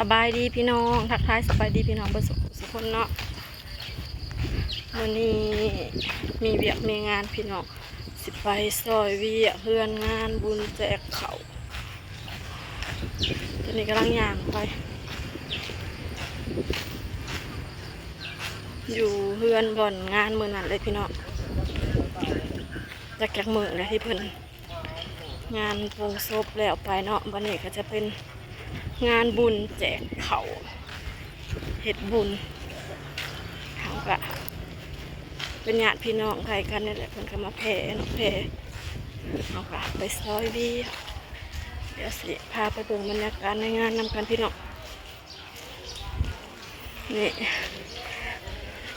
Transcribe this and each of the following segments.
ສະບາຍດີພີ່ນ້ອງ ທັກທາຍສະບາຍດີພີ່ນ້ອງເບິດສຸຂູສຸຄົນເນາະ. ມື້ນີ້ມີວຽກມີງານພີ່ນ້ອງ ຊິໄປຊ່ອຍວຽກເຮືອນງານບຸນແຈກເຂົ້າ. ຕອນນີ້ກຳລັງຍ່າງໄປ ຢູ່ເຮືອນບ່ອນງານມື້ນັ້ນເລີຍພີ່ນ້ອງ. ຈັກ ຈັກມື້ແລ້ວທີ່ເພິ່ນ ງານໂປງສົບແລ້ວໄປເນາະ, ບັດນີ້ກໍຈະເປັນງານບຸນແຈກເຂົ້າ ເຮັດບຸນ. ເຮົາກະເປັນຍາດພີ່ນ້ອງໃກ້ກັນນີ້ແຫຼະ ເພິ່ນກໍມາແຜ່ເນາະ ແຜ່. ເຮົາກະໄປຊ່ອຍວຽກ ດຽວຊິພາໄປເບິ່ງບັນຍາກາດໃນງານນຳກັນພີ່ນ້ອງ. ນີ້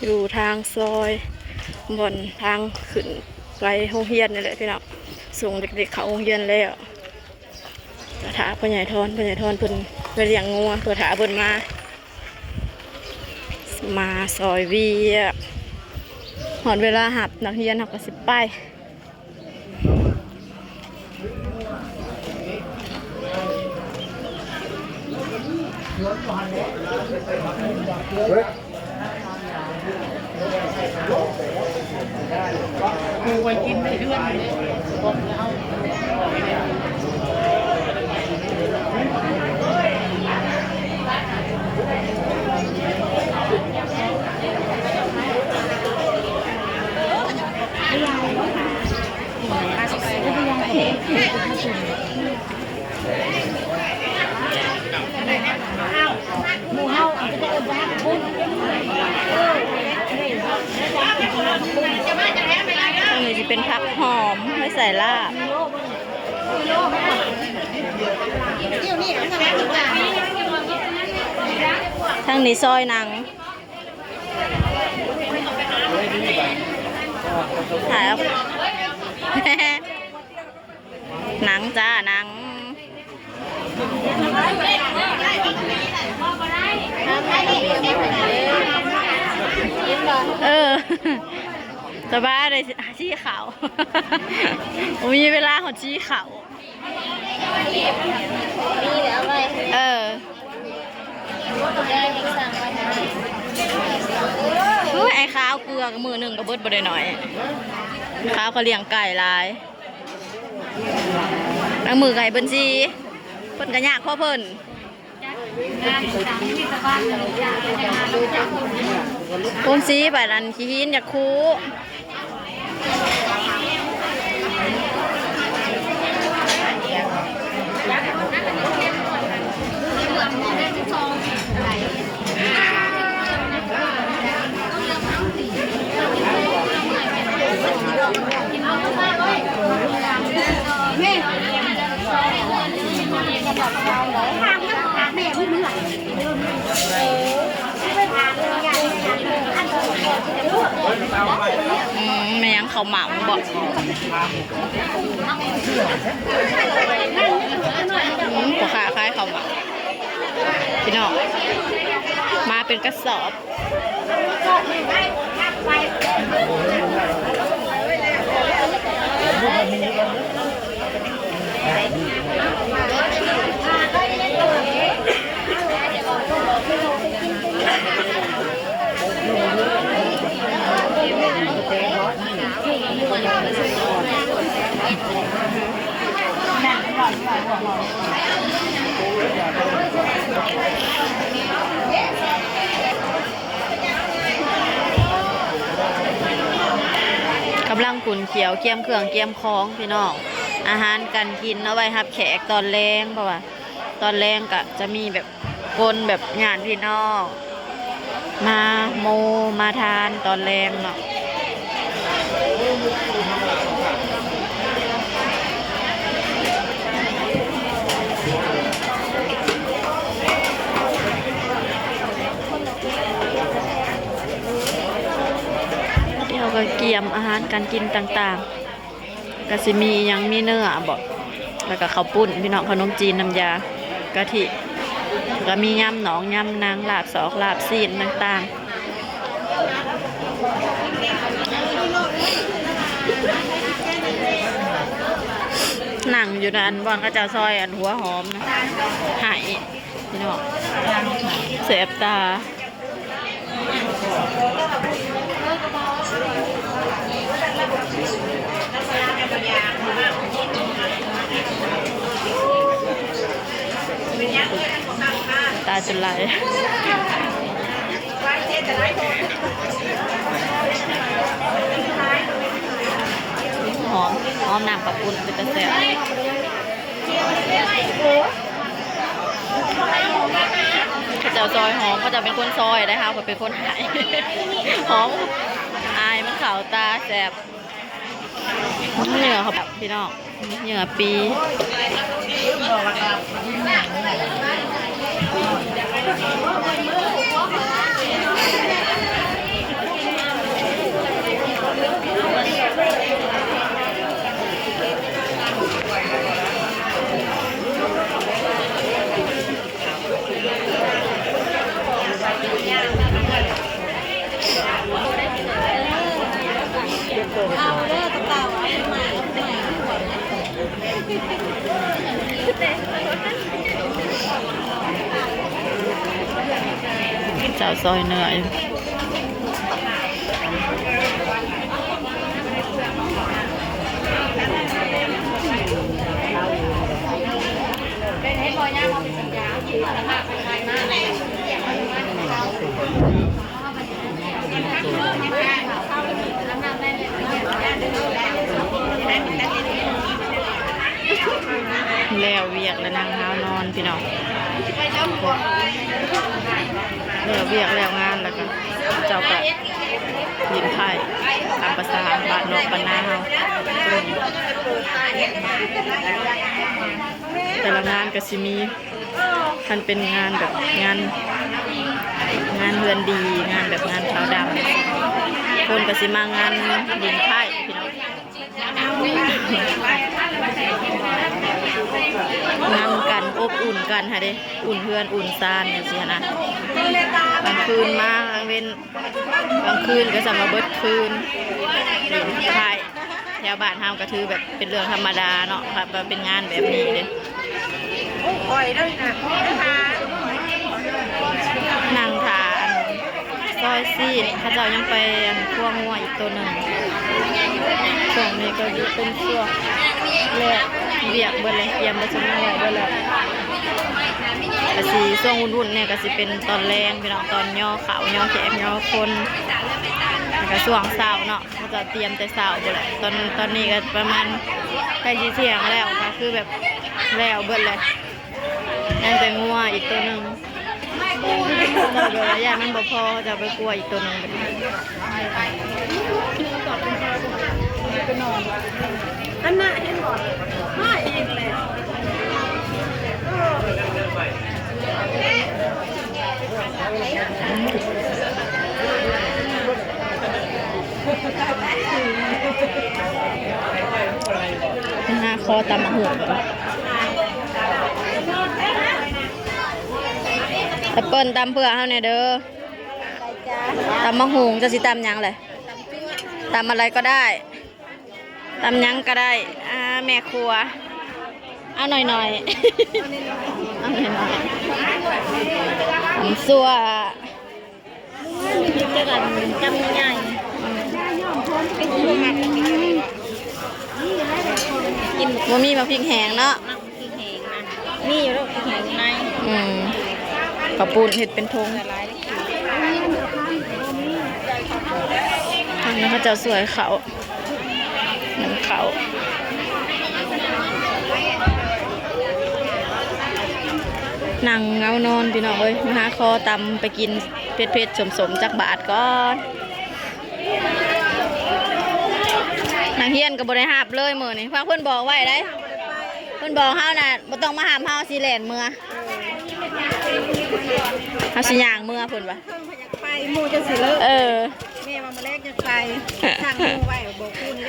ຢູ່ທາງຊອຍ ບ່ອນທາງຂຶ້ນໄປໂຮງຮຽນນີ້ແຫຼະພີ່ນ້ອງ. ສົ່ງເດັກໆເຂົ້າໂຮງຮຽນແລ້ວ ກໍຖ້າພໍ່ໃຫຍ່ທອນ ພໍ່ໃຫຍ່ທອນເພິ່ນໄປລ້ຽງງົວ ເພື່ອຖ້າເພິ່ນມາ ມາຊ່ອຍວຽກ. ຮອດເວລາຮັບນັກຮຽນ ເຮົາກໍຊິໄປ. ອັນນີ້ຊິເປັນຜັກຫອມ ໄວ້ໃສ່ລາບ. ທາງນີ້ຊອຍໜັງ ຖ່າຍເອົາ ໜັງຈ້າ ໜັງ. ເອີ ສະບາຍໄດ້ຊີ້ເຂົ້າ ບໍ່ມີເວລາຮອດຊີ້ເຂົ້າ. ເອີ ໂອ້ຍ ໄອ້ຂາວເກືອກະມື້ໜຶ່ງກະເບິດບໍ່ໄດ້ໜ້ອຍ. ຂາວເຂົາລ້ຽງໄກ່ຫຼາຍ ບາງມື້ກະໃຫ້ເພິ່ນຊີ້ ເພິ່ນກະຍາກພໍເພິ່ນ. ໂຮມສີບາດນັ້ນຂີ້ຫີນຢາກຄູ. ອືມ ແມ່ນຫຍັງ ເຂົ້າໝາກບໍ? ອືມ ພໍ່ຄ້າຂາຍເຂົ້າໝາກພີ່ນ້ອງ ມາເປັນກະສອບ. ກຳລັງຂຸ້ນຂ້ຽວ ກຽມເຄື່ອງກຽມຂອງພີ່ນ້ອງ. ອາຫານການກິນເອົາໄວ້ຮັບແຂກຕອນແລງ ເພາະວ່າຕອນແລງກະຈະມີແບບຄົນແບບຍາດພີ່ນ້ອງ ມາໂມມາທານຕອນແລງເນາະ. ເຮົາກະກຽມອາຫານການກິນຕ່າງໆ ກະຊິມີຫຍັງ ມີເນື້ອບໍ ແລ້ວກະເຂົ້າປຸ້ນພີ່ນ້ອງ ຂະໜົມຈີນ ນ້ຳຢາ ກະທິ ແລ້ວກະມີຍຳໜອງ ຍຳນາງ ລາບສອກ ລາບຊີ້ນຕ່າງໆ. ນັ່ງຢູ່ອັນບ່ອນເຂົາເຈົ້າຊອຍອັນຫົວຫອມນະ ໃຫ້ ພີ່ນ້ອງ ແສບຕາ ຕາຈົນໄຫຼ. ຫອມ ຫອມນ້ຳເຂົ້າປຸ້ນ ເປັນຕາແຊບ. ເຂົາເຈົ້າຊອຍຫອມ ເຂົາເຈົ້າເປັນຄົນຊອຍໄດ໋ ເຮົາກໍເປັນຄົນໃຫ້. ຫອມ ອາຍມັນເຂົ້າຕາ ແຊບ. ເນື້ອເຂົາ ພີ່ນ້ອງ ເນື້ອປີ. ເຈົ້າຊອຍເນື້ອຢູ່. ແລ້ວວຽກແລ້ວ ນັ່ງຫາວນອນ ພີ່ນ້ອງ. ແລ້ວວຽກແລ້ວງານແລ້ວກໍ ເຂົາເຈົ້າກໍຫຼິ້ນໄພ້ຕາມພາສາບ້ານນອກບ້ານນາເຮົາ. ແຕ່ລະງານກໍຊິມີ ຄັນເປັນງານແບບງານ ງານເຮືອນດີ ງານແບບງານຂາວດຳ ຄົນກໍຊິມາງານຫຼິ້ນໄພ້ ພີ່ນ້ອງ. ງານກັນ ອົບອຸ່ນກັນຫັ້ນເດ້ ອຸ່ນເຮືອນອຸ່ນຊານຈັ່ງຊີ້ຫັ້ນນະ. ກາງຄືນມາ ກາງເວັນ ກາງຄືນກໍສ່ຳວ່າເບິດຄືນຫຼິ້ນໄພ້. ແຖວບ້ານເຮົາກໍຖືແບບເປັນເລື່ອງທຳມະດາເນາະ ແບບວ່າເປັນງານແບບນີ້ເດ້. ນັ່ງຖ້າອັນ ຊອຍຊີ້ນ ເຂົາເຈົ້າຍັງໄປອັນຄົວງົວອີກໂຕໜຶ່ງ. ຊ່ວງນີ້ກໍຢູ່ເປັນຊ່ວງແລກວຽກເບິດແລ້ວ ກຽມໄປສະໝໍໄວ້ເບິດແລ້ວ. ກະຊິຊ່ວງວຸ້ນໆແດ່ ກະຊິເປັນຕອນແລງພີ່ນ້ອງ ຕອນຍໍເຂົ້າ ຍໍແຂກ ຍໍຄົນ. ແລ້ວກະຊ່ວງເຊົ້າເນາະ ເຂົາເຈົ້າຕຽມແຕ່ເຊົ້າພຸ້ນແຫຼະ. ຕອນ ຕອນນີ້ກໍປະມານໃກ້ຊິທ່ຽງແລ້ວ ກໍຄືແບບແລ້ວເບິດແລ້ວ. ຍັງແຕ່ງົວອີກໂຕໜຶ່ງ ເຈົ້າແບບວ່າຢ້ານມັນບໍ່ພໍ ເຈົ້າໄປກົວອີກໂຕໜຶ່ງ. ອັນນ່າ ເຫັນບໍ່ ມາອີກແລ້ວ. ຫາຂໍຕຳໝາກຫຸ່ງກ່ອນ. ແອັບເປິ້ນຕຳເພື່ອເຮົາແດ່ເດີ. ຕຳໝາກຫຸ່ງ ເຈົ້າຊິຕຳຫຍັງແຫຼະ? ຕຳອະໄລກໍໄດ້ ຕຳຫຍັງກໍໄດ້. ອ່າ ແມ່ຄົວ ເອົາໜ້ອຍໆ ເອົາໜ້ອຍໆ. ຕຳຊົ່ວ ມີແຕ່ກັນ ຕຳໃຫຍ່ ກິນ ບໍ່ມີໝາກພິກແຫ້ງເນາະ. ມີຢູ່ລູກ ແຂງໃນ. ອືມ ເຂົ້າປຸ້ນເຮັດເປັນຖົງ. ທາງນັ້ນເຂົາເຈົ້າສວຍເຂົ້າ ໜຶ້ງເຂົ້າ. ນັ່ງເຫງົານອນພີ່ນ້ອງເອີຍ ມາຫາຂໍຕຳໄປກິນເຜັດໆ ສົມໆ ຈັກບາດກ່ອນ. ນັກຮຽນກໍບໍ່ໄດ້ຮັບເລີຍມື້ນີ້ ພາກເພິ່ນບອກໄວ້ໄດ໋. ເພິ່ນບອກເຮົານະ ບໍ່ຕ້ອງມາຮັບເຮົາ ຊິແລ່ນເມືອ ເຮົາຊິຍ່າງເມືອເພິ່ນວ່າ. ເພິ່ນບໍ່ຢາກໄປ ໝູ່ຈັ່ງຊິເລີກ. ເອີ ແມ່ວ່າມື້ແລກຢາກໄປ ສັ່ງໝູ່ໄວ້ ບໍ່ຄູນ.